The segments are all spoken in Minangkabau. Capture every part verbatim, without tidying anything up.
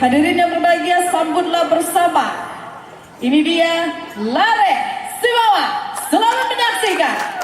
Hadirin yang berbahagia, sambutlah bersama. Ini dia Lareh Simawa. Selamat menyaksikan.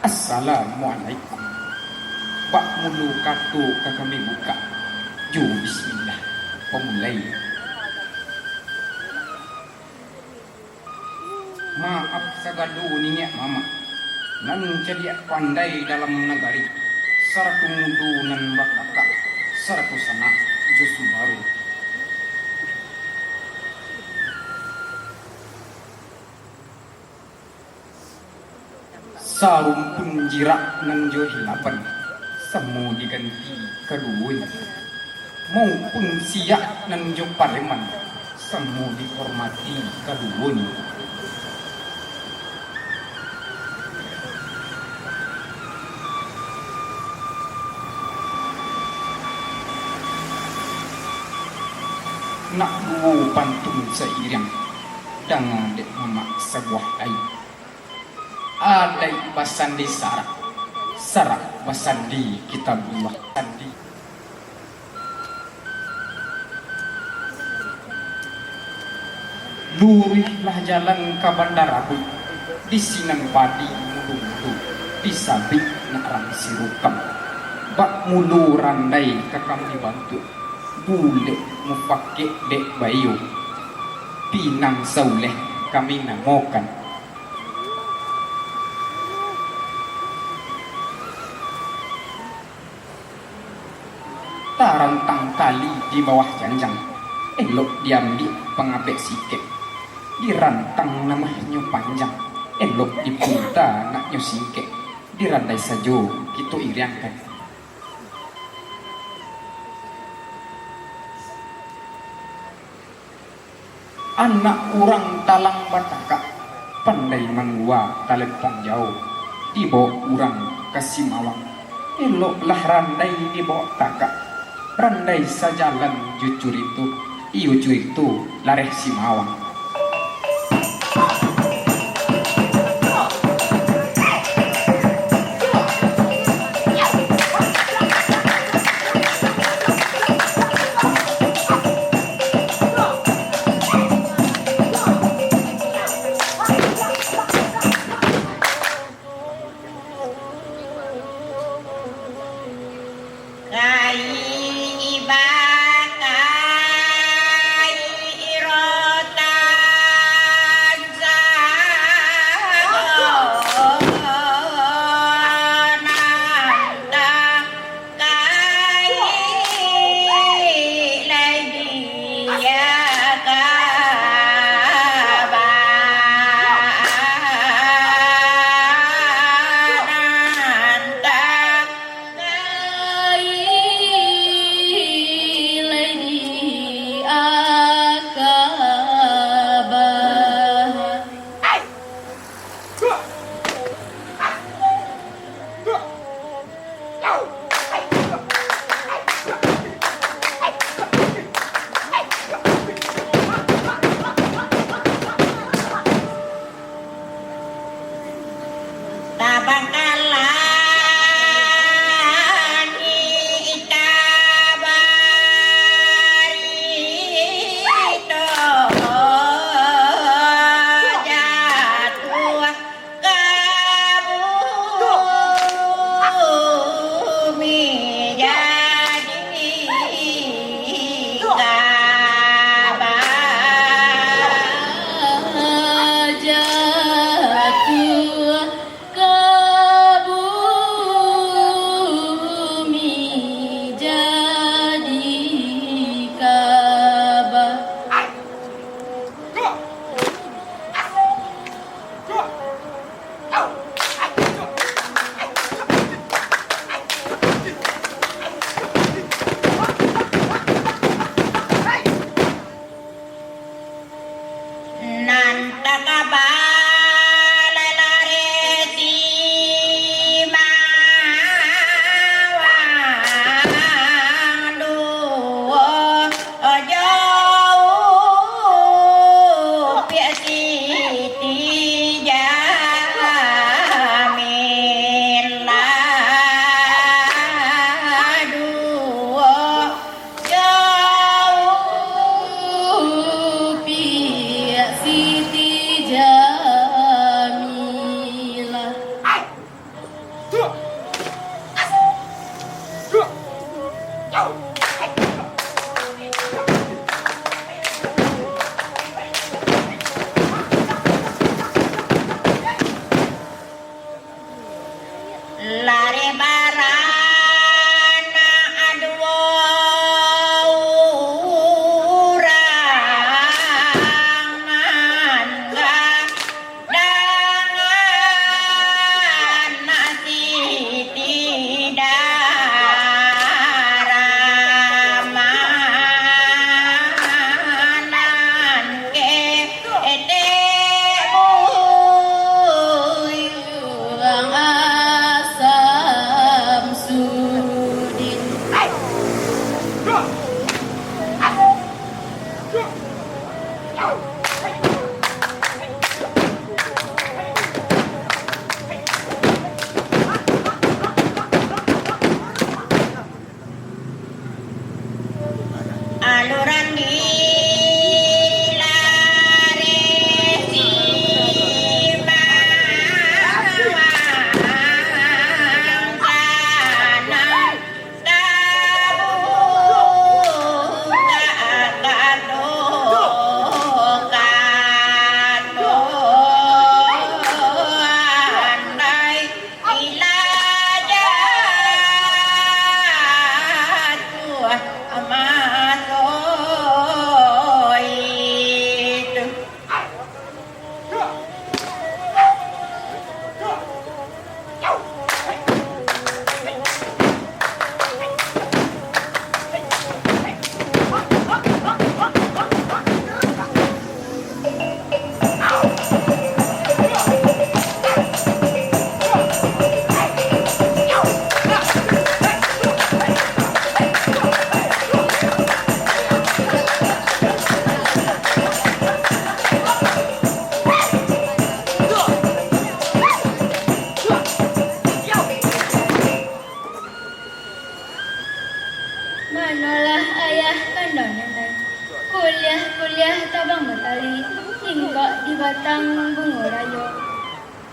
Assalamualaikum. Bak mulo kato ka kami bukak jo bismillah, pamulai. Maaf sagalo niniak mamak, nan cadiak pandai dalam nagari, sarato mudo nan bakakak, sarato sanak jo sudaro. Sarumpun jirak nan jo hilaban, samo diganti kaduonyo. Maupun siak nan jo pareman, samo dihormati kaduonyo. Nak duo pantun sairiang, danga dek mamak sabuah lai. Adaik basandi sarak, sarak basandi Kitabullah. Sandi. Luruihlah jalan ka Banda Rabuik, di sinan padi mudo-mudo, di sabik nak rang sirukam. Bak mulo randai ka kami bantuak, bulek mufakek dek baiyo, Pinang Sauleh kami namokan. Tarantang tali di bawah janjang, elok diambiak pangabek sikek. Dirantang namahnyo panjang, elok dipunta naknyo singkek. Dirandai sajo kito iriangkan. Anak urang talang batakak, pandai manggua talempong jauah, dibawok urang ka Simawang. Eloklah randai dibawok takak, randai sajalan jo curito, iyo curito lareh Simawang. Tabangkalan ita barito jatuah ka bumi jadi kabah. Jatuah ka bumi jadi kabah. Nan takabah lalari Simawang duo, ojo upiak Siti Jamil lah duo. Jauah piak Siti Jah. Aluran di lareh simang kanan, tabuka kato-kato andai. Ila jatuah maso itu. Manolah ayah kanduang nenek, kuliah-kuliah tabang batali, ingkok di batang bungo rayo.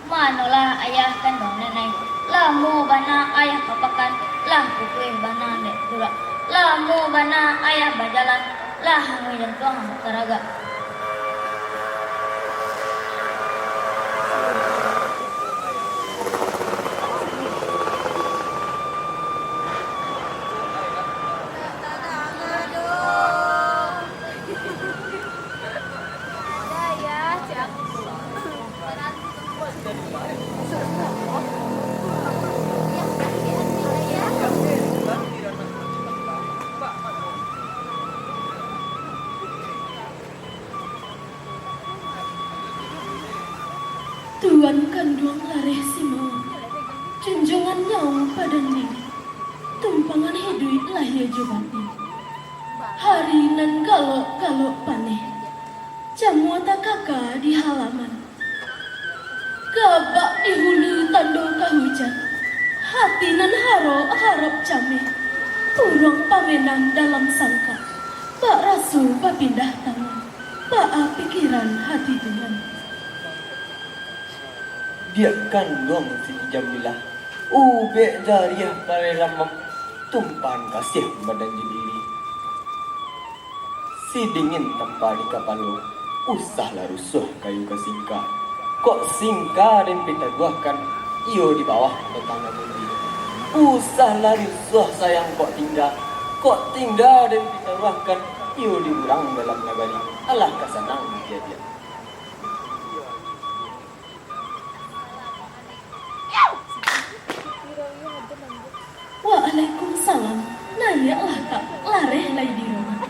Manolah ayah kanduang nenek, lamo bana ayah ka pakan, lah putuih bana dek turak, lamo bana ayah bajalan, lah angui jantuang taragak. Tuan kanduang lareh simawang, junjuangan nyawa padan diri, tumpangan hiduik lahia jo batin. Hari nan galok-galok paneh, jamua takaka di halaman. Gabak di hulu tando ka hujan, hati nan harok-harok cameh, puruang pamenan dalam sangkak, bak raso bapindah tangan. Baa pikiran hati Tuhan? Diak kanduang Siti Jamilah, ubek jariah parelamam, tumpahan kasiah badan jo diri. Si dingin tampa di kapalo, usahlah rusuah kayu ka singka. Kok singka den pitaruahkan, iyo di bawah batang nan tinggi. Usahlah rusuah sayang kok tingga, kok tingga den pitaruahkan, iyo di urang dalam nagari. Alah ka sanang diadiak. Waalaikumsalam. Naiaklah, Kak, lareh lai di rumah.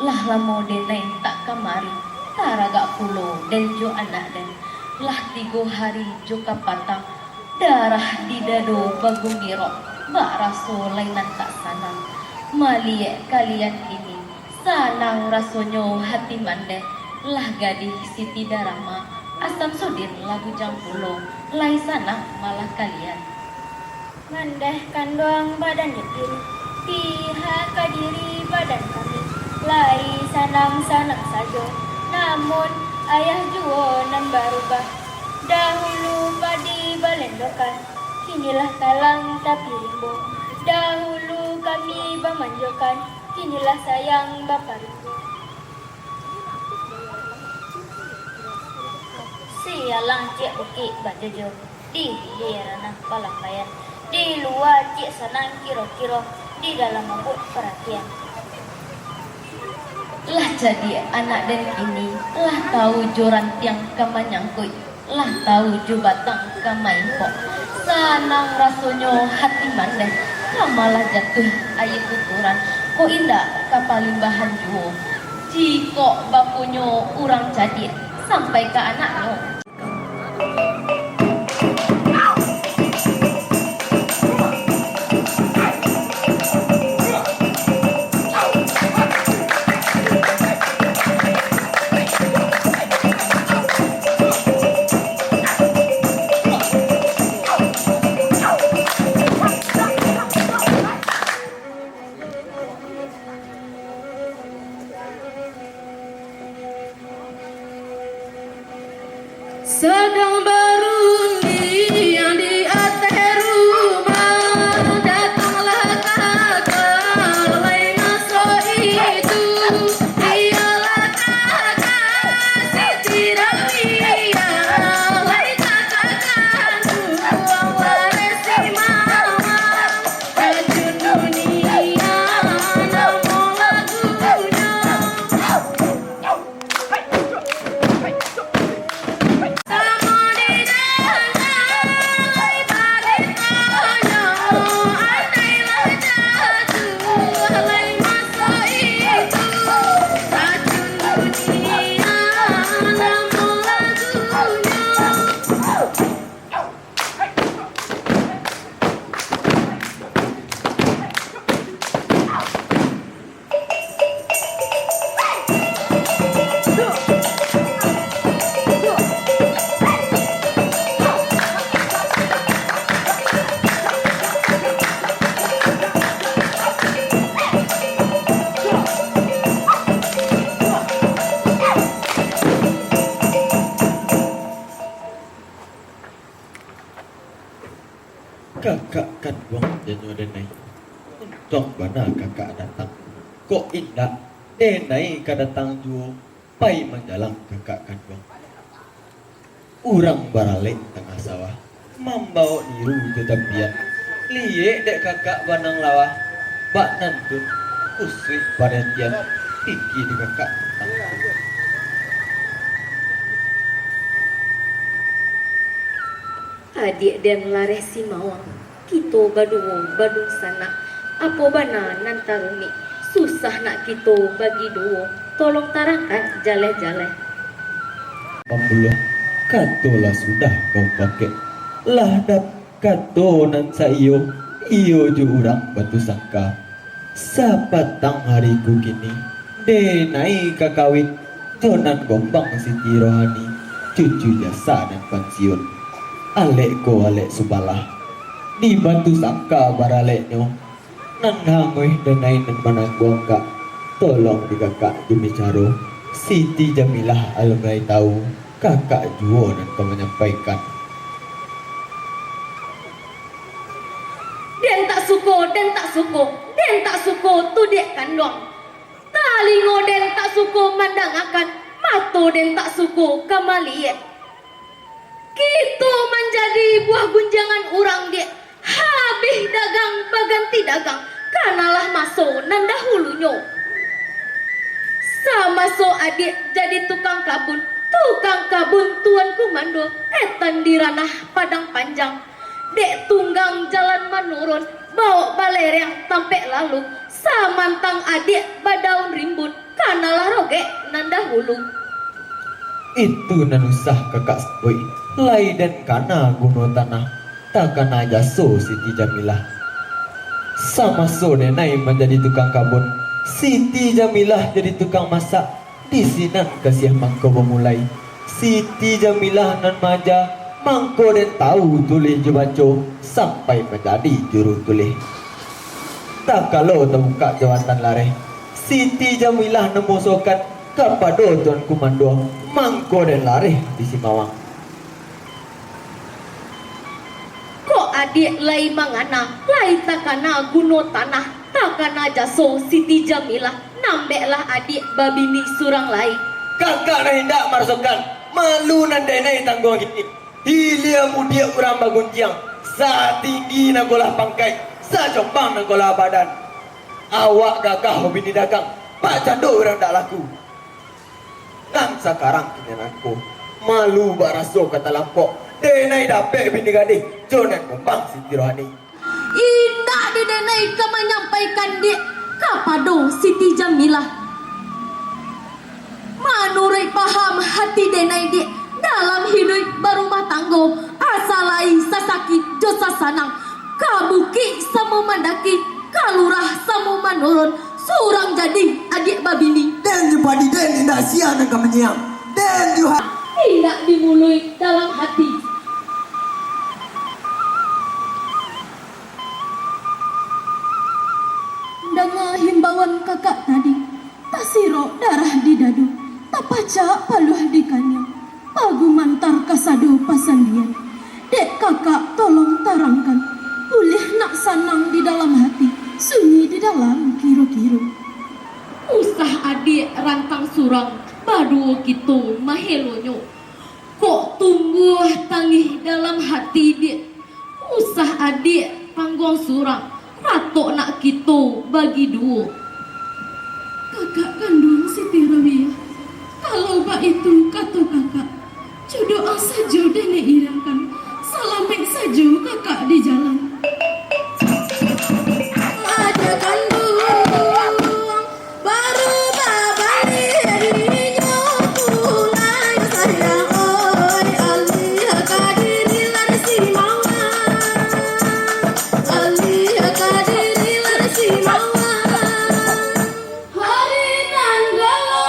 Lah lamo den lai tak kamari, taragak pulo den jo anak den. Lah tigo hari jo kapatang, darah di dado bagumiro, bak raso lai nan tak sanang. Maliek kalian kini, sanang rasonyo hati mandeh, lah gadih Siti Darama, Asamsudin lah bujang pulo, lai sanang malah kalian. Mandeh kanduang badan dek diri, pihak ka diri badan kami, lai sanang-sanang sajo, namun ayah juo nan barubah. Dahulu padi balendokan, kinilah talang tapi rimbo. Dahulu kami bamanjokan, kinilah sayang baparinggo. Sialang ciek bukik bajojo, di hilia ranah palambaian, di lua ciek sanang kiro-kiro, di dalam abuak paratian. Lah cadiak anak den kini, lah tau jo rantiang ka manyangkuik, lah tau jo batang ka maimpok. Sanang rasonyo hati mandeh, ka malah jatuah aia kuturan, kok indak ka palimbahan juo. Jikok bakonyo urang cadiak, sampai ka anaknyo. Sadang barundiang di ateh rumah, datanglah kakak lai maso itu. Iyolah kakak Siti Rauliah, lai kakak kanduang Wareh Simawang, racun dunia namo lagunyo. Kakak kanduang janyo denai. Untuang bana kakak datang. Kok indak, denai ka datang juo, pai manjalang kakak kanduang. Urang baralek tangah sawah, mambawok niru jo tapian. Liyek dek kakak banang lawah, bak nan tun kusuik paratian, pikia di kakak tantang. Adiak den Lareh Simawang, kito baduo badunsanak, apo bana nan tarumik, susah nak kito bagi duo, tolong tarangkan jaleh-jaleh. Pambuluah kato lah sudah kau pakek, lah dapek kato nan saiyo, iyo jo urang batusangka. Sapatang hari ko kini, denai ka kawin jo nan Gombang Siti Rohani, cucu jasa nan pansiun. Alek ko alek subalah, dibatusangka baraleknyo. Nan hanguih denai nan manangguang kak, tolong di kakak jo bicaro. Siti Jamilah alun lai tau, kakak juo nan ka manyampaikan. Den tak suko, den tak suko, den tak suko tu dek kanduang. Talingo den tak suko mandangakan, mato den tak suko ka maliek. Kito manjadi buah gunjiangan urang, dek. Habih dagang baganti dagang, kanalah maso nan dahulunyo. Samaso adiak jadi tukang kabun, tukang kabun Tuan Kumando, etan di ranah Padang Panjang. Dek tunggang jalan manurun, bawok balereang tampek lalu, samantang adiak badaun rimbun, kanalah rogek nan dahulu. Itu nan usah kakak sabuik, lai den kana guno tanah, takana jaso Siti Jamilah. Samaso denai manjadi tukang kabun, Siti Jamilah jadi tukang masak, di sinan kasiah mangko bamulai. Siti Jamilah nan maaja, mangko den tau tulih jo baco, sampai manjadi juru tulih. Takalo tabukak jawatan lareh, Siti Jamilah nan musokan kapado Tuan Kumando, mangko den lareh di Simawang. Kok adiak lai mangana, lai takana guno tanah, takana jaso Siti Jamilah, nambeklah adiak babini surang lai. Kakak nan indak marasokan malu nan denai tangguang kini. Hilia mudiak urang bagunjiang, satinggi nagolah pangkaik, sajombang nagolah badan. Awak gagah babini dagang, bakcando urang dak laku. Nan sakarang kini nangko, malu baraso ka talampok, denai dapek bini gadih, jo nan Gombang Siti Rohani. Indak di denai ka manyampaikan, dek, kapado Siti Jamilah. Manuruik paham hati denai, dek, dalam hiduik barumah tanggo, asa lai sasakik jo sasanang, ka bukik samo mandaki, ka lurah samo manurun, surang jadi adiak babini. Den jo padi den indak sia nan ka manyiang. Den jo ha- Indak dimuluik dalam hati. Danga himbauan kakak tadi, tasirok darah di dadu, tapacak paluah di kaniang. Pagumantar kasado pasandian, dek kakak tolong tarangkan, buliah nak sanang di dalam hati, sunyi di dalam kiro-kiro. Usah adiak rantang surang, baduo kito mahelonyo. Kok tumbuah tangih dalam hati, Diak? Usah adiak pangguang surang, ratok nak kito bagi duo. Kakak kanduang Siti Rawiah, kalau baitu kato kakak, jodoh ang sajo dek Nek Ira kan, salamaik sajo kakak di jalan. Aja kanduang baru babaliak inyo pulang, sayang oi, alih ka diri lah si mawang, alih ka diri lah si mawang. Hari nan galo-galo,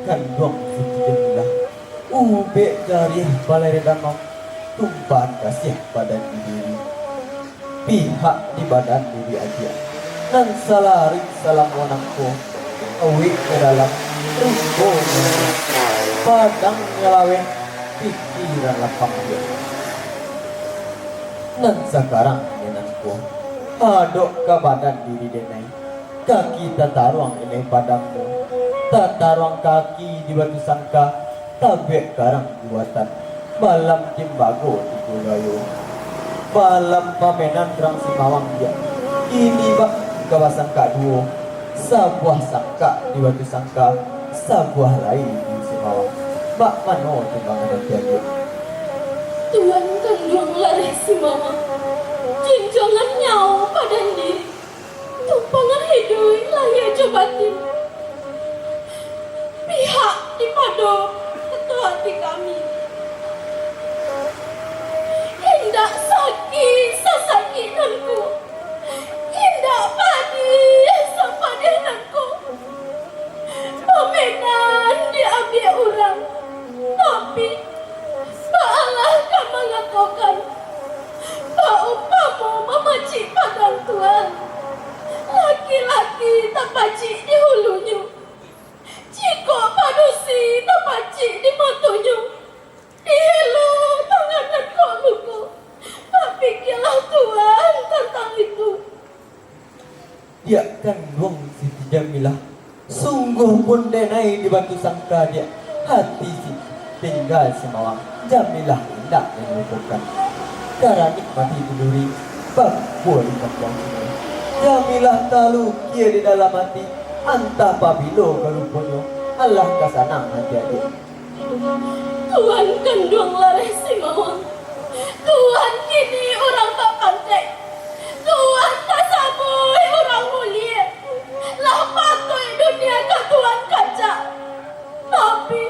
Kanduang Siti Jamilah, ubek gariah balai damam, tumpahan kasiah badan di diri. Pihak di badan diri adiak, nan salaruik salamo nangko, awik ka dalam, rimbo nangko, padang nyalaweh, pikiran lapang diak. Nan sakarang, denai ko, hadok ka badan diri denai, kaki tataruang inai padangmu, tataruang kaki di batu sangka, tabuek karang buatan, balam timbago tigo gayo, balam pamenan rang si mawang diak, kini bak ka basangkak duo, sabuah sangkak di batu sangka, sabuah lai di si mawang. Bak mano timbangan ati adiak? Tuan kanduang lareh si mawang, junjuangan nyawo badan diri, tumpangan hiduik lahia jo batin, pihak di pado kato ati kami. Indak sakik sasakik nan ko, indak padiah sapadih nan ko. Pamenan diambiak urang, tapi baalah ka mangatokan, baumpamo mamacik pagang tuan. Laki-laki tapacik di hulunyo, jikok padusi tapacik di matonyo, dihelo tangan nan kok luko. Bapikialah tuan tantang itu. Diak kanduang Siti Jamilah, sungguahpun denai di batu sangka diak, hati si tingga si mawang, Jamilah indak malupokan. Karanik mati tiduri, bakua di kampuang sungai. Jamilah talukia di dalam ati, antah pabilo ka luponyo, alah ka sanang ati adiak. Tuan kanduang lareh si mawang, tuan kini urang bapangkek, tuan tasabuik urang mulie, lah patuik dunia ka tuan kacak. Tapi,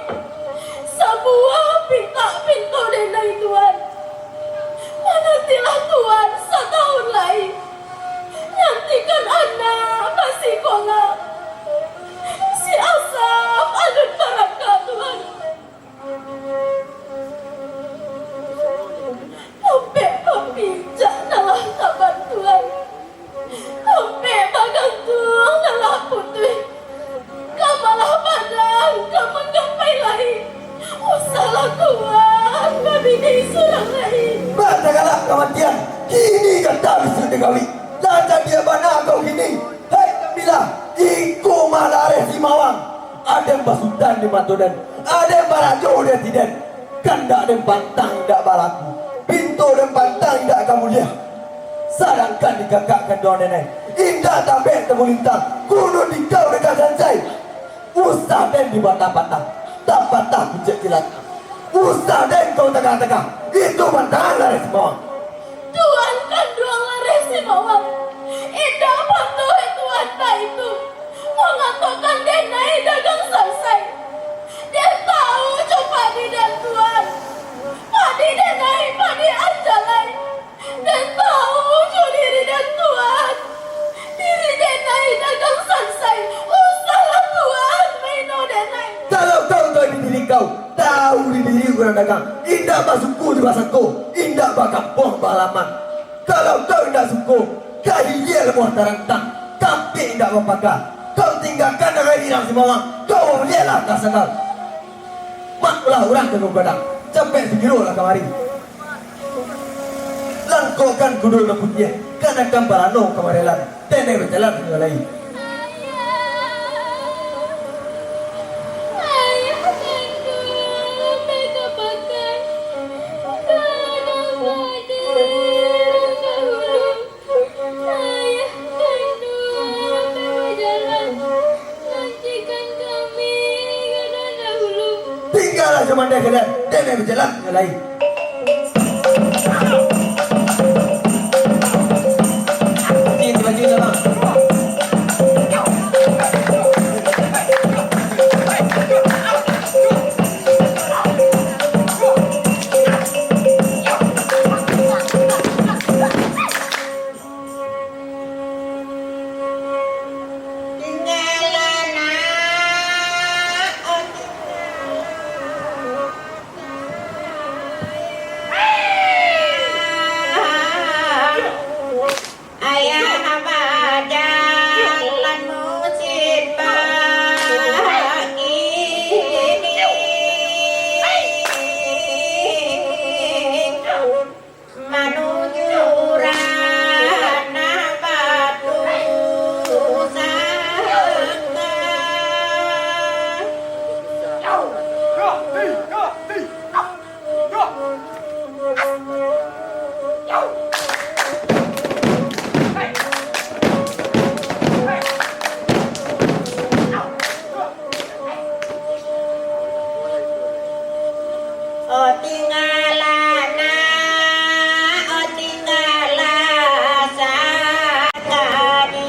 sabuah pintak pinto denai tuan, manantilah tuan satahun lai. Nantikan anak basikolah. Si Asam alun barangkek tuan. Tampek bapijak nan lah taban tuan. Tampek bagantuang nan lah putuih. Ka malah badan ka manggapai lai. Usahlah tuan babini surang lai. Batagalak kamatian, kini ka tabisuak digawik. Lah cadiak bana kau kini, hei Jamilah, iko mah lareh si mawang. Aden basutan di mato den, aden barajo di ati den. Kandak den pantang indak balaku, pinto den pantang indak ka buliah. Sadangkan di kakak kanduang denai, indak tabek tabulintang, gunung dikau dek ka sansai. Usah den dipatah-patah, tapatah kuciak cilaka. Usah den kau tagah-tagah, itu pantangan lareh si mawang. Tuan kanduang lareh si mawang, indak patuik tuan Baitu, mangatokan denai dagang sansai. Dek tahu jo padi den tuan. Padi denai, padi anjalai. Dek tahu jo diri den tuan. Diri denai dagang sansai. Usahlah tuan maino denai. Kalau kau tahu di diri kau, tahu di diri urang dagang, indak basuku di basako, indak bakampuang bahalaman. Kalau kau indak suko, ka hilia lamuah tarantang, kapik indak bapaka. Kau tinggakan nagari nan sumawang, kau baliaklah ka Sangau. Mak ulah urang ka gadang, capek sagirolah kamari. Langkokkan kudo nan putiah, kanakan barano kamarelan, denai bajalan ka lai. Ayah, ayah kanduang, pai ka pakan, ka Ayah kanduang, pai bajalan, nantikan kami ka nan dahulu. Tinggalah jo mandeh kalian, denai bajalan ka lai. Ayah bajalan musim bagini. Manuju ranah batu sangka. Oh, tinggalah nak, oh, tinggalah sakali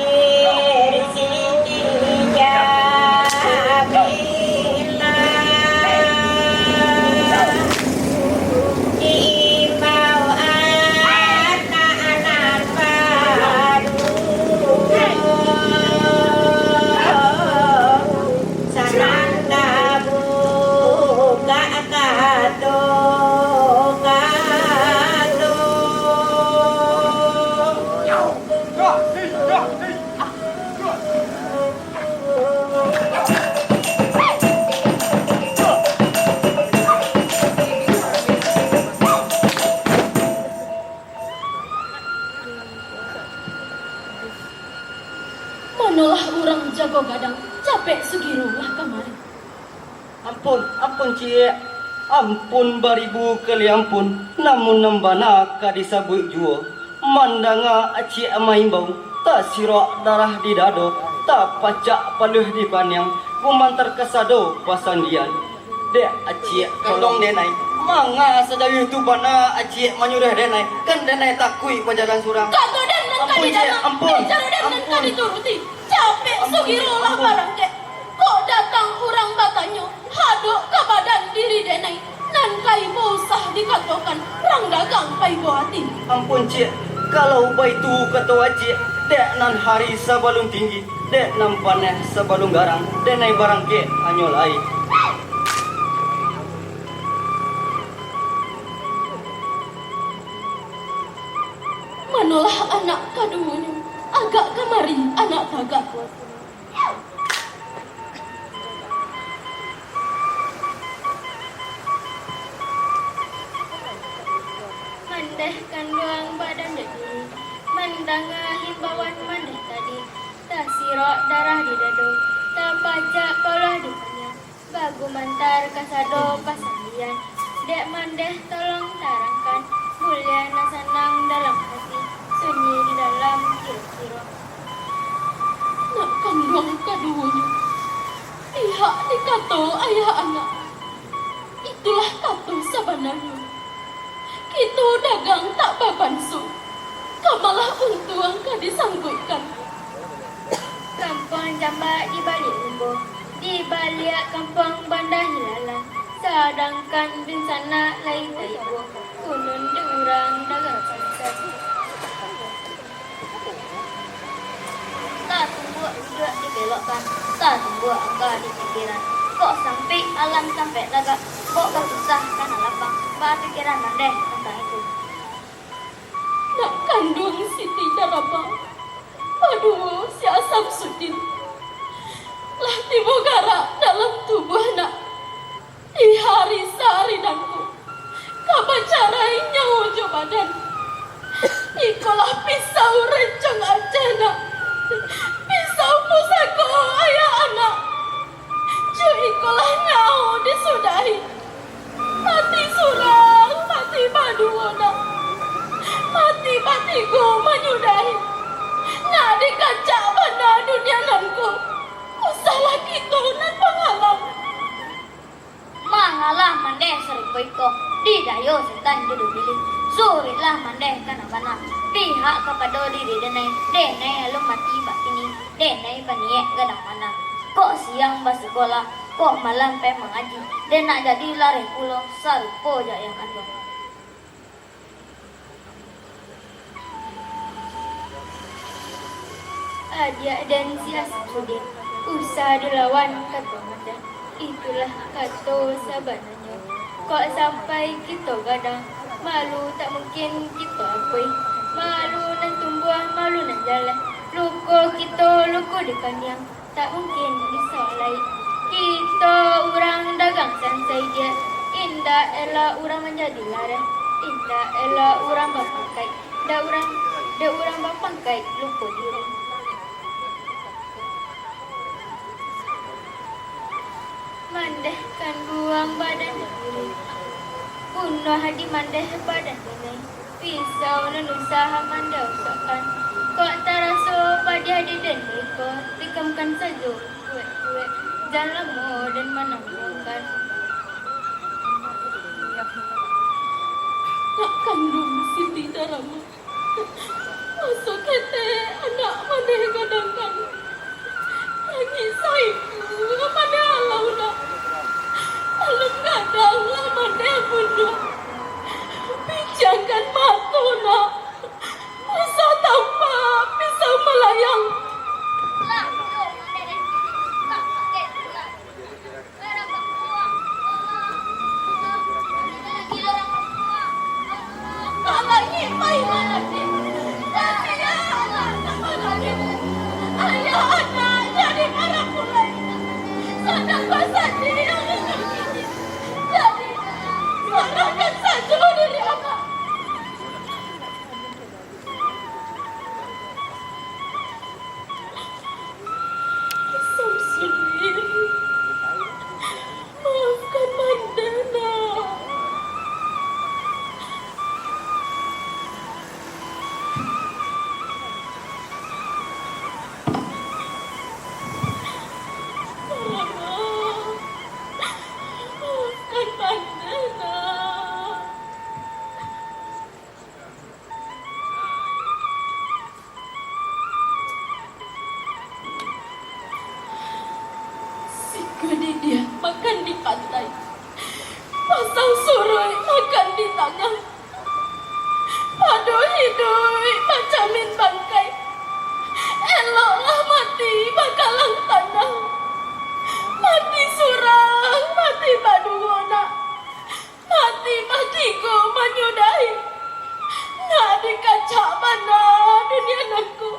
di sini jabilah. Diimbau anak-anak baru. Sanang tabukak kato-kato. Manolah urang jago gadang, capek sugirolah kamari. Ampun, ampun, ciek. Ampun, baribu kali ampun. Namun nan bana ka disabuik juo. Mandanga aciek maimbau, tasirok darah di dado, tapacak paluah di paniang, gumantar kasado pasandian. Dek aciek tolong denai, manga sajauah tu bana aciek manyuruah denai, kan denai takuik bajalan surang. Kato den nan ka didangar, bicaro den nan ka dituruti. Capek sugirolah barangkek. Kok datang urang batanyo, hadok ka badan diri denai, nan ka ibo usah dikatokan, rang dagang paibo ati. Ampun, ciek, kalau baitu kato aciek, dek nan hari sabalun tinggi, dek nan paneh sabalun garang, denai barangkek hanyo lai. Manolah anak kaduonyo, agak kamari anak tagak. Mandeh kanduang badan jadi, mandanga himbauan mandeh tadi, tasirok darah di dado, tapacak paluah di paniang. Bagumantar kasado pasandian, dek mandeh tolong tarangkan, buliah nan sanang dalam hati, sunyi di dalam kiro-kiro. Nak kanduang kaduonyo, pihak dikato ayah anak, itulah kato sabananyo. Kito dagang tak babanso, ka malah untuang ka disangkuikkan. Kampuang Jambak di baliak lumbo, di baliak kampuang Banda Hilalang, sadangkan dunsanak lai taibo, kunun dek urang dagang sansai. Tatumbuak duduak di pelok kan, tatumbuak angga di pikiran. Kok sampik alam sampek tagak, kok basusah tanah lapang, bapikiran mandeh tantang itu. Nak kanduang Siti Daraba, paduo si Asam Sudin, lah tibo garak dalam tubuah nak. Di hari sahari nangko, ka bacarai nyawo jo badan. Ikolah pisau rancang Aceh nak, pisau pusako ayah anak. Jo ikolah nyawo disudahi. Mati surang, mati baduo nak. Mati batigo manyudahi. Nak dikacak bana dunia nangko. Usahlah kito nan mangalang. Mangalah mandeh sariko-iko, di dayo setan duduak pilih. Suruiklah mandeh ka nan bana, pihak kapado diri denai, denai alun mati bak kini, denai baniaik gadang mandang. Kok siang basikolah, kok malam pai mangaji, den nak jadi lareh pulo, sarupo jo ayah kanduang. Adiak den si Asam Sudin, usah dilawan kato mandeh. Itulah kato sabananyo. Kok sampai kito gadang, malu tak mungkin kito akui. Malu nan tumbuah, malu nan jaleh. Luko kito, luko di kaniang. Tak mungkin disolai. Kito urang dagang sansai je. Indak elok urang manjadi lareh. Indak elok urang bapangkaik. Dek urang, dek urang bapangkaik lupo diri. Mandeh kanduang badan diri. Bunuah di mandeh badan denai. Pisau nan usah mandeh usahkan. Kok taraso padiah di den iko, tikamkan sajo kuek-kuek. Jan lamo den manangguangkan. Nak kanduang Siti Darama. Maso ketek anak maneh gadangkan. Langik saiku maneh alau nak. Alun gadang lah maneh bunuah. Picakan mato nak. Usah tampak pisau malayang. Samsudin, maafkan Mandeh, nak. Tolonglah, maafkan Mandeh, nak. Siko didiah makan di pantai, pasang suruik makan di tangah, pado hiduik bacamin bangkai, eloklah mati bakalang tanah, mati surang, mati baduo nak. Mati batigo manyudahi, nak dikacak bana dunia nangko,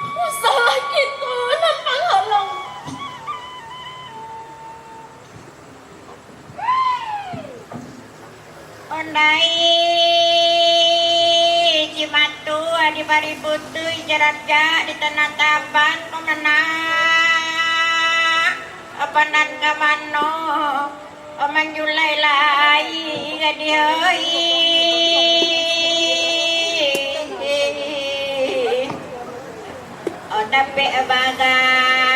usahlah kito nan manghalang. Ondai, Cimatu, Adi Paribu tu, Ija Rajak, di Tanah Taban, Komandan, apanan ka mano? Manjulai lai gadih oi. Oh, dapek bagatuang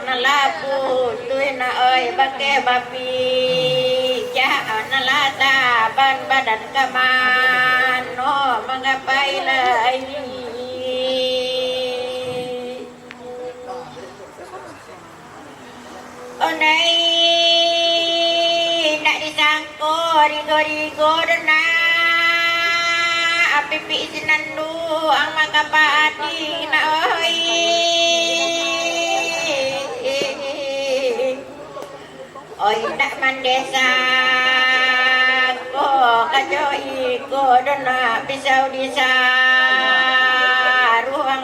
nan lah putuih nak oi, bakeh bapijak nan lah taban, badan ka mano manggapai lai. Ko dona, apipik sinanduang mangkapadi nak oi. Oi nak mandesa ko kajo iko dona, pisau disaruang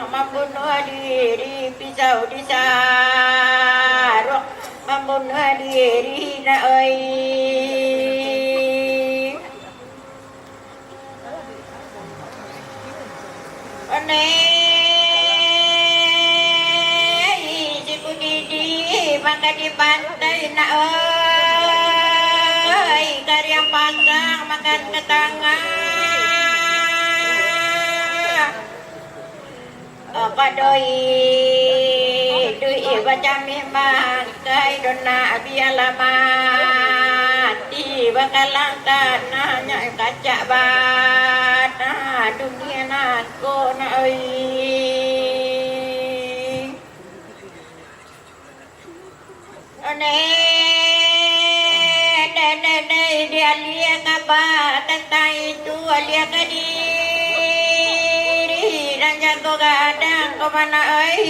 mambunuah diri, pisau disaruang mambunuah diri nak oi. Onei, si Kudidi makan di pantai nak oi, kariang pasang makan ka tangah. Apa doi, duit bacamih mangkai dona, bialah mati bakalang tanah, nyo kacak bana dunia nako nak oi. Onei, dek, dek, dek, di alia kaba tantang itu, alia ka diri nan jago gadang ko mano oi.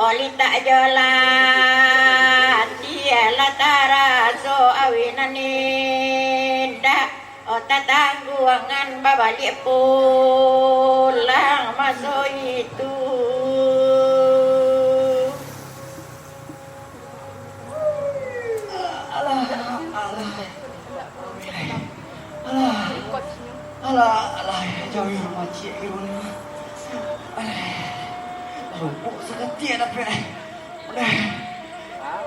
Oli tak jolah, tialah taraso awi nan indak. Oh, tatangguangan babaliak pulang maso itu. Alah, alah. Alah, alah, alah, jauah rumah ciek di rumah. Alah, rumpok sakatiak dapek.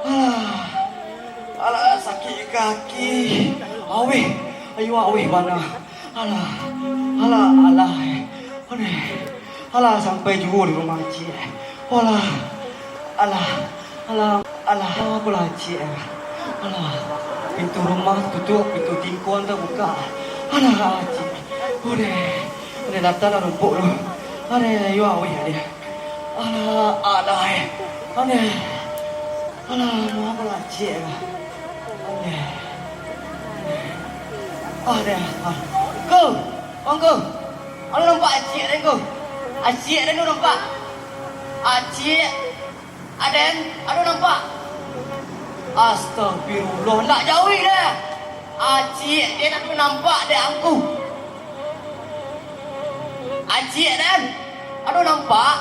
Alah, alah, sakik kaki. Aweh, ayo aweh bana. Alah, alah, alah. Aduh, alah, sampai juo di rumah ciek. Alah, alah, alah, alah, alah, ciek. Alah, pintu rumah tutup, pintu tingkuang tabuka. Alah, ciek. Aduh, aduh, datanglah rumpok tu. Aduh, ayo aweh, aduh. Alah, alah, eh. Alah. Alah, manga lah ciek lah. Alah. Alah. Ah. Ko, Angku. Ado nampak aciek den, Angku? Aciek den tu nampak? Aciek. Aden, ado nampak? Astagfirullah, ndak jauah doh. Aciek den ado nampak dek Angku. Aciek den, ado nampak?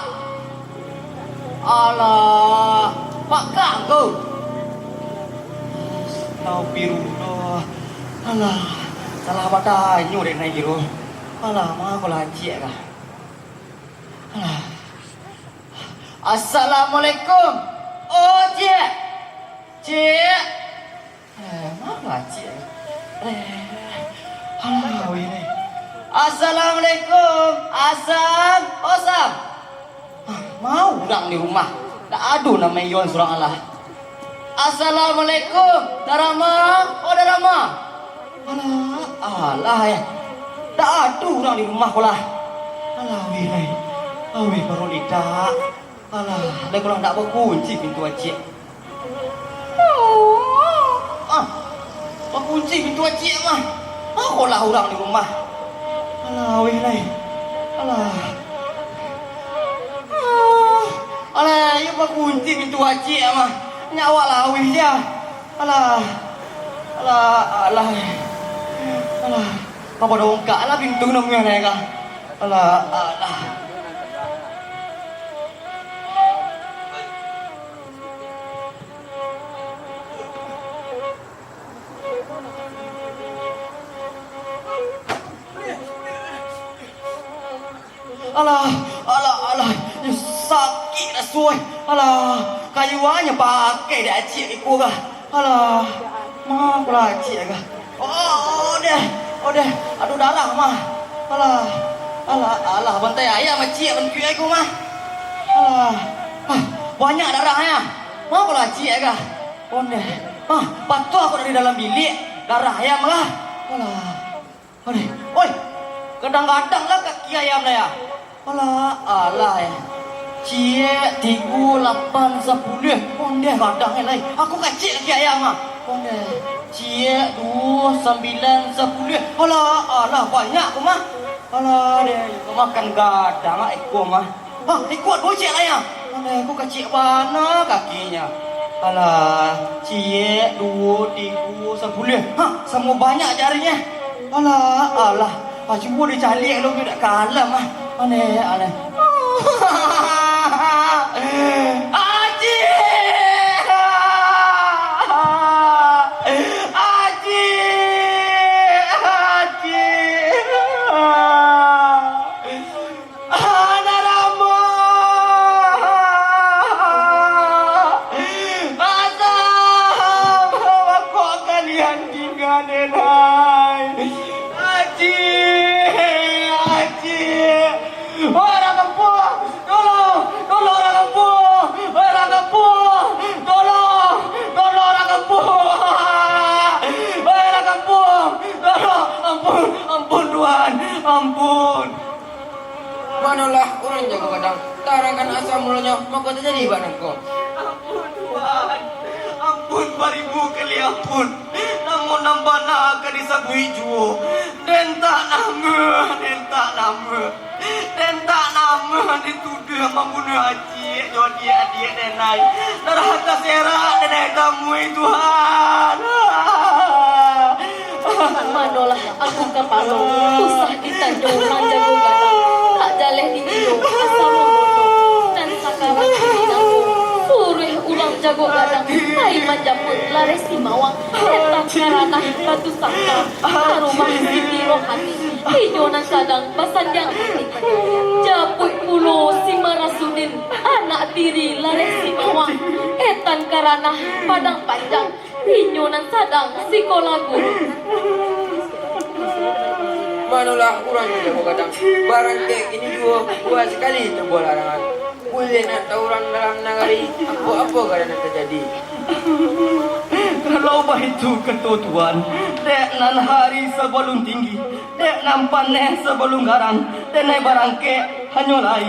Alah, pakak Angku. Astagfirullah. Alah, salah batanyo dek nai giro. Alah, manga ko lah aciek lah. Alah. Assalamualaikum. Oh, ciek. Ciek. Eh, manga ciek? Eh, alah, wih, ni. Assalamualaikum, Asam, Osam. Ah, manga urang di rumah? Ndak ado namo iyo surang alah. Assalamualaikum, Darama, oh, Darama. Alah, alah, eh. Ndak ado urang di rumah ko lah. Alah, wih, ni. Awih, baru lidak. Alah, lai ko lah ndak bakunci pintu aciek. Ah, bakunci pintu aciek mah. Ah, ko lah urang di rumah. Alah, wih lai. Alah. Ah, alah, iyo bakunci pintu aciek mah. Nyak awak lah wih ja. Alah. Alah, alah. Alah. Apa dongkak lah pintu nang meh lai kah? Alah, alah. Alah, alah, alah, sakik raso ai. Alah, kayu a nyo pakai dek aciek iko kah? Alah, manga ko lah aciek kah? Oh, oh, deh, oh, deh, ado darah mah. Alah, alah, alah, bantai ayam aciek bantuak iko mah. Alah, ah, banyak darahnyo. Manga ko lah aciek kah? Oh, deh, ah, patuah ko dari dalam biliak, darah ayam lah. Alah. Aduh, oi, gadang-gadang lah kaki ayam lah ya. Alah, alah ya. Ciek, tigo, lapan, sapuluah. Ondeh gadang ya lai. Aku kacik kaki ayam ah. Ciek, duo, sambilan, sapuluah. Alah, alah, banyak ko mah. Alah, deh, ko makan gadang ah iko mah. Hah, ikuik duo ciek lai ah. Alah, ko kacik bana kakinyo. Alah, ciek, duo, tigo, sapuluah. Hah, samo banyak jarinyo. Alah, alah. Ah, cubo dicaliak lo, dak kalam ah. Aneh, aneh. Aji! Aji! Aji! Anak Rama! Asa bakok kalian tingga, denai. Aji! Aji! Wahai urang kampuang, tolong! Tolong urang kampuang! Wahai urang kampuang, tolong! Tolong urang kampuang! Wahai urang kampuang, tolong! Ampun, ampun Tuhan, ampun! Manolah urang jago gadang, tarangkan asa mulonyo, mako tajadi bak nangko. Ampun Tuhan, ampun baribu kali ampun. Namo nan bana ka disabuik juo. Den tak namo, den tak namo. Den tak namo dituduah mambunuah aji jo adiak-adiak denai. Darah taserak denai tamui Tuhan. Manolah angku kapalo, usah ditanyo manjago gadang, tak jaleh diiyo asa mambono. Nan sakaran kini nangko, suruah urang jago gadang, pai manjapuik lareh si Mawang, etan ka ranah Batu Sangka, ka rumah Siti Rohani. Inyo nan sadang basandiang ati. Japuik pulo si Marasudin, anak tiri lareh si Mawang, etan ka ranah Padang Panjang. Inyo nan sadang sikola guru. Manolah urang jago gadang, barangkek kini juo, buah sakali tabuah larangan. Buliah nak tahu urang dalam nagari, apo-apo gadang nan tajadi. Kalau baitu kato Tuan, dek nan hari sabalun tinggi, dek nan paneh sabalun garang, denai barangkek hanyo lai.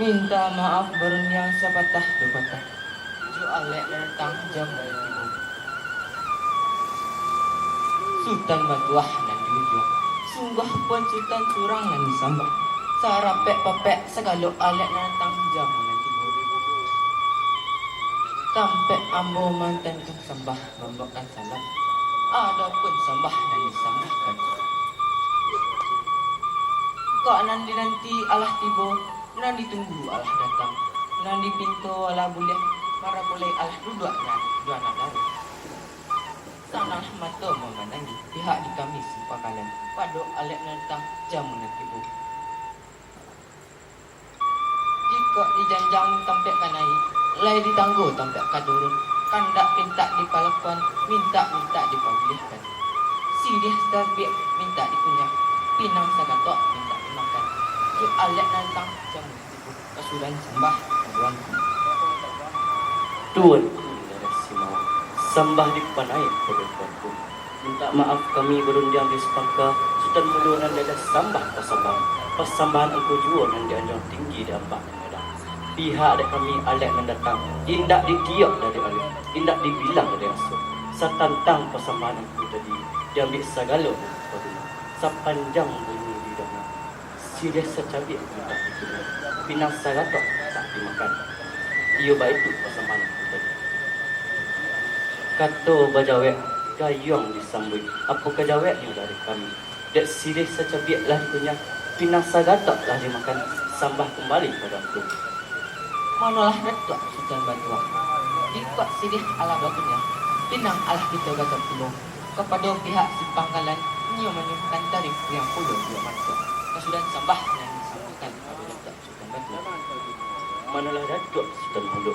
Minta maaf barundiang sapatah duo patah, jo alek nan datang jamu nan tibo. Sutan Batuah nan di ujuang, sungguah pun Sutan surang nan disambah. Sarapek papek sagalo alek nan datang jamu nan tibo. Tampek ambo mantankan sambah, mambaokan salam, adopun sambah nan disambahkan. Kok nan dinanti alah tibo, nan ditunggu alah datang, nan dipinto alah buliah, marapulai alah duduak nan duo anak daro. Sananglah mato mamandangi pihak di kami sipangkalan, pado alek nan datang jamu nan tibo. Jikok di janjang tampek ka naiak, lai di tanggo tampek ka turun, kandak pintak dipalakuan, mintak-mintak dipabuliahkan. Siriah sacabiak mintak dikunyah, pinang sagatok mintak dimakan. Di alek nan datang jamu tibo, kasudahan sambah ka Tuanku. Tuanku Dadah Simawa, sambah dipanaik pado Tuanku. Mintak maaf kami barundiang di sapangka, Sutan Mudo nan dadah sambah pasambahan. Pasambahan angku juo nan dianjuang tinggi di ampak nan gadang. Pihak dek kami alek nan datang, indak ditiok dari alun, indak dibilang dari aso. Satantang pasambahan angku tadi, diambiak sagalo nan baguno, sapanjang bunyi didanga. Siriah sacabiak mintak dikunyah, pinang sagatok tak dimakan. Iyo baitu pasambahan angku tadi. Kato bajawek, gayuang disambuik, apo ka jaweknyo dari kami? Dek siriah sacabiak lah dikunyah, pinang sagatok lah dimakan, sambah kumbali pado angku. Manolah Datuak Sutan Batuah, jikok siriah alah bakunyah, pinang alah kito gatok pulo. Kapado pihak sipangkalan, inyo manyuruahkan tarima pulo dek manso. Kasudahan sambah nan disambuikkan pado Datuak Sutan Batuah. Manolah Datuak Sutan Mudo,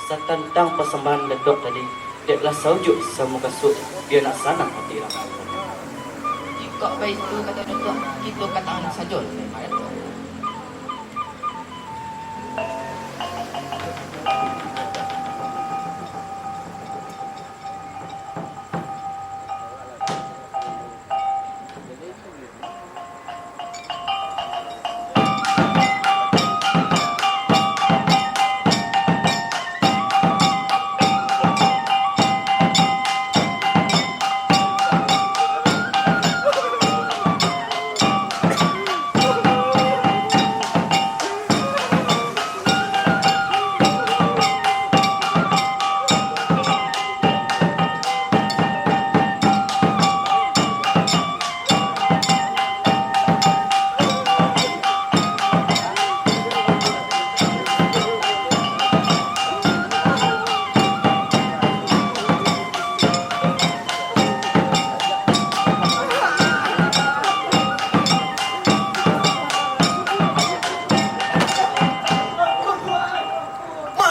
satantang pasambahan Datuak tadi, dek lah saujuik samukasuik, bia nak sanang ati urang. Jikok baitu kato Datuak, kito ka tangan sajo dek Datuak.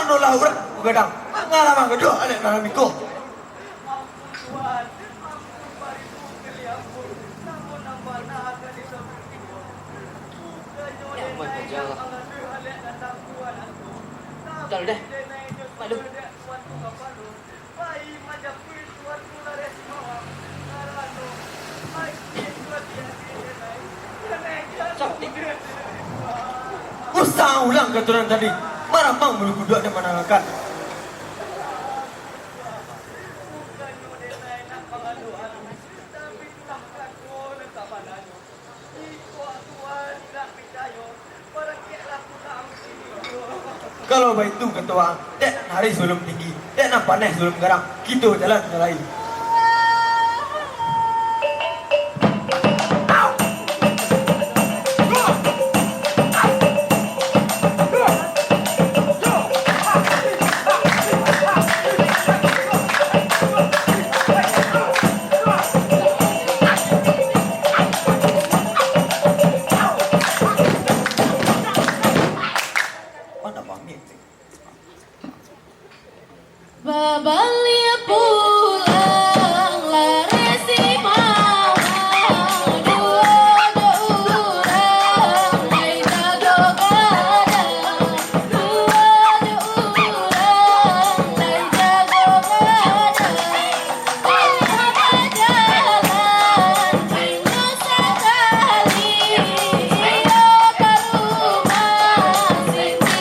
Manolah urang bagadang, mangalah manggaduah alek nan biko. Dah, dah. Mak, duh. Cantik. Usah ulang katurunan tadi. Maramang bulu kuduak dan manangakan. Kalau baitu kato waang, dek nan hari sabalum tinggi, dek nan paneh sabalum garang, kito bajalan ka lain. Mana mangik tu? Babaliak pulang lareh si mama, duo jo urang lai jago gadang, duo jo urang lai jago gadang. Alah bajalan inyo sakali, iyo ka rumah Siti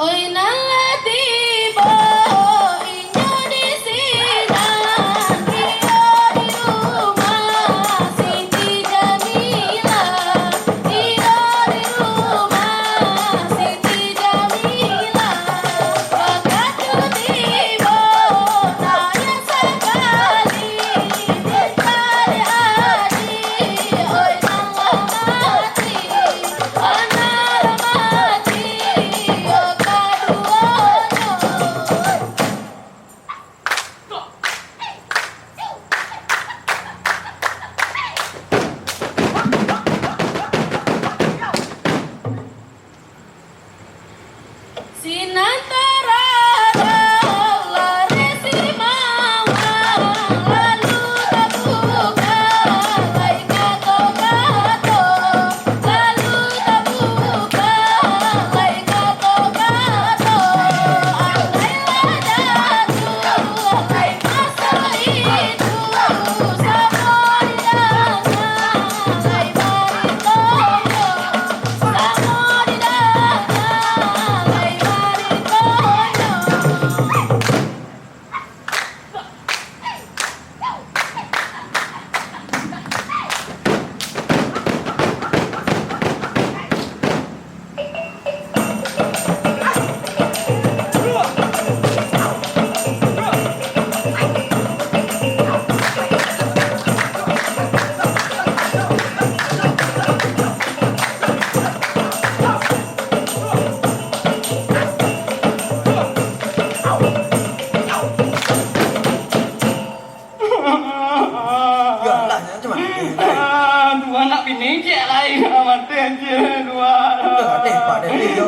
Oi, nan lah tibo inyo di sinan, iyo di rumah Siti Jamilah, iyo di rumah Siti Jamilah. Wakatu tibo naya sakali, dicari adik, oi, nan lah mati. Anak mati, yo kaduonyo. Sinan taradang lari simawang, lalu tabuka lai kato-kato, lalu tabuka lai kato-kato. Andai lah jatuah lai maso itu, samo di dana lai baritonyo. Yo lah, jangan macam mano. Ah, dua anak bini ciek lai, mati ciek dua. Dah, deh, Pak, deh, deh, yo.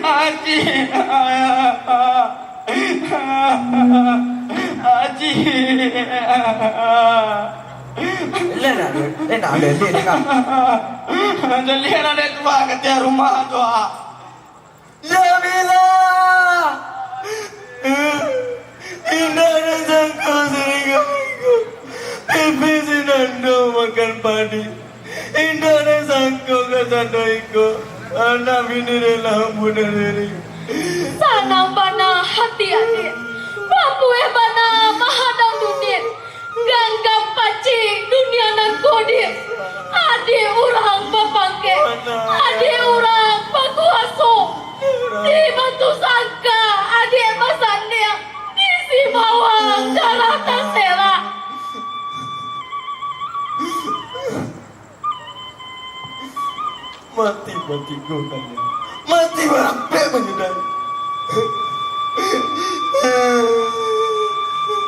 Aji, aji, aji. Leh nak, leh nak, leh, leh nak. Jadi anak dek tuan katiak rumah tu, ah. Jamilah! Indak disangko saringgo minggu, pipih si Nando makan padi. Indak disangko kasado iko, anak bini rela mambunuah diri. Sanang bana hati adik, babueh bana mahadang dunia. Ganggam pacik dunia nan ko, Dik. Adik urang bapangkek, adik urang bakuaso. Di Batusangka adik basandiang, di Simawang darah taserak. Mati batigo kalian, mati barampek banyudan.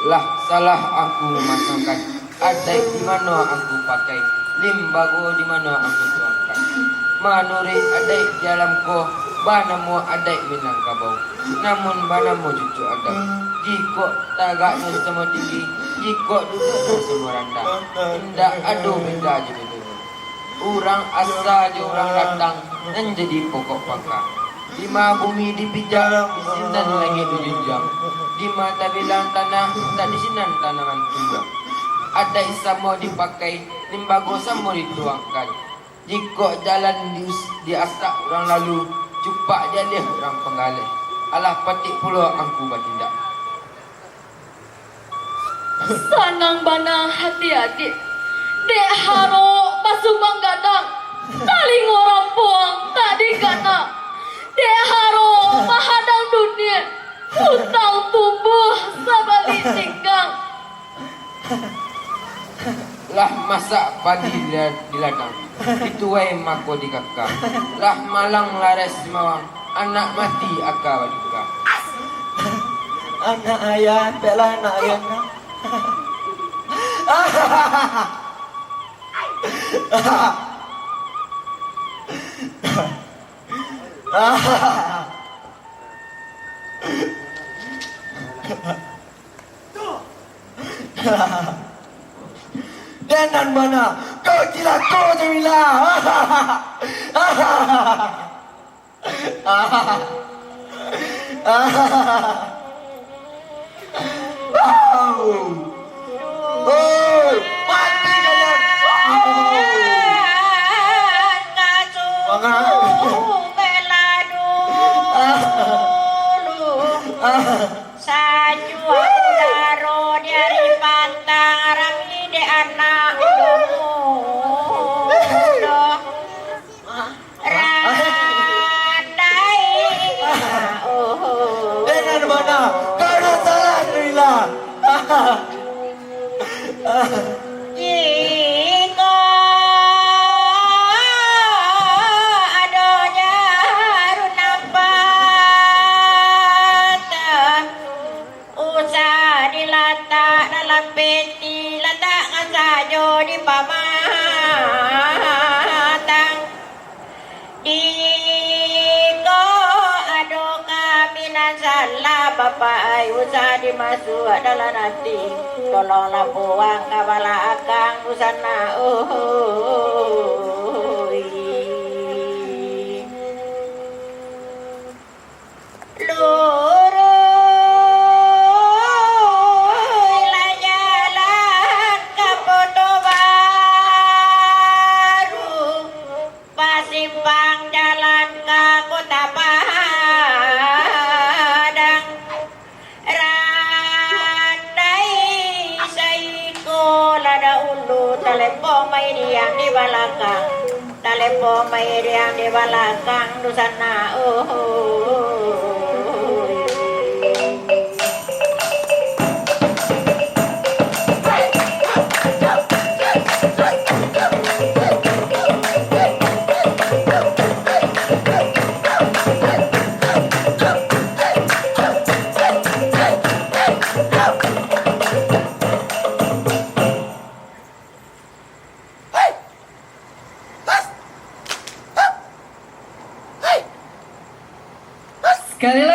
Lah salah angku masangkan, adaik di mano angku pakai, limbago di mano angku tuangkan. Manuruik adaik di alam ko, banamo adaik Minangkabau, namun banamo cucuk Adam. Jikok tagaknyo samo tinggi, jikok duduaknyo samo randah, indak ado beda jo bedonyo. Urang asa jo urang datang, nan jadi pokok pangka. Dima bumi dipijak, di sinan langik dijunjuang. Dima tabilang tanah, tak di sinan tanaman tumbuah. Adaik samo dipakai, limbago samo dituangkan. Jikok jalan dius-, diasak urang lalu, cupak dialih urang panggaleh. Alah patik pulo angku batindak. Sanang bana hati adik, dek harok basubang gadang, talingo rampuang tak dikana. Dek harok mahadang dunia, utang tumbuah sabalik tinggang. Lah masak padi di la-, di ladang, dituai mako dikaka. Lah malang larai simawang, anak mati aka baduka. Anak ayah, ampeklah anak ayah. Dek nan bana, kau cilako, Jamilah. Au. Oi, mati kalian. Anak mudo-mudo, randai, oh. Dengan bana, karano salah tu ilah. Jikok ado jarum nafas, usah dilatak dalam peti, latakkan sajo di pamatang. Jikok ado kami nan salah, Bapak ai, usah dimasuak dalam ati. Tolonglah buang ka balakang tu sanak, oi. Luruihlah jalan ka Poto Baru, basimpang jalan ka Kota Padang. Randai saiko lah dahulu, talepon mairiang di balakang. Talepon mairiang di balakang tu sanak, oh. Sekali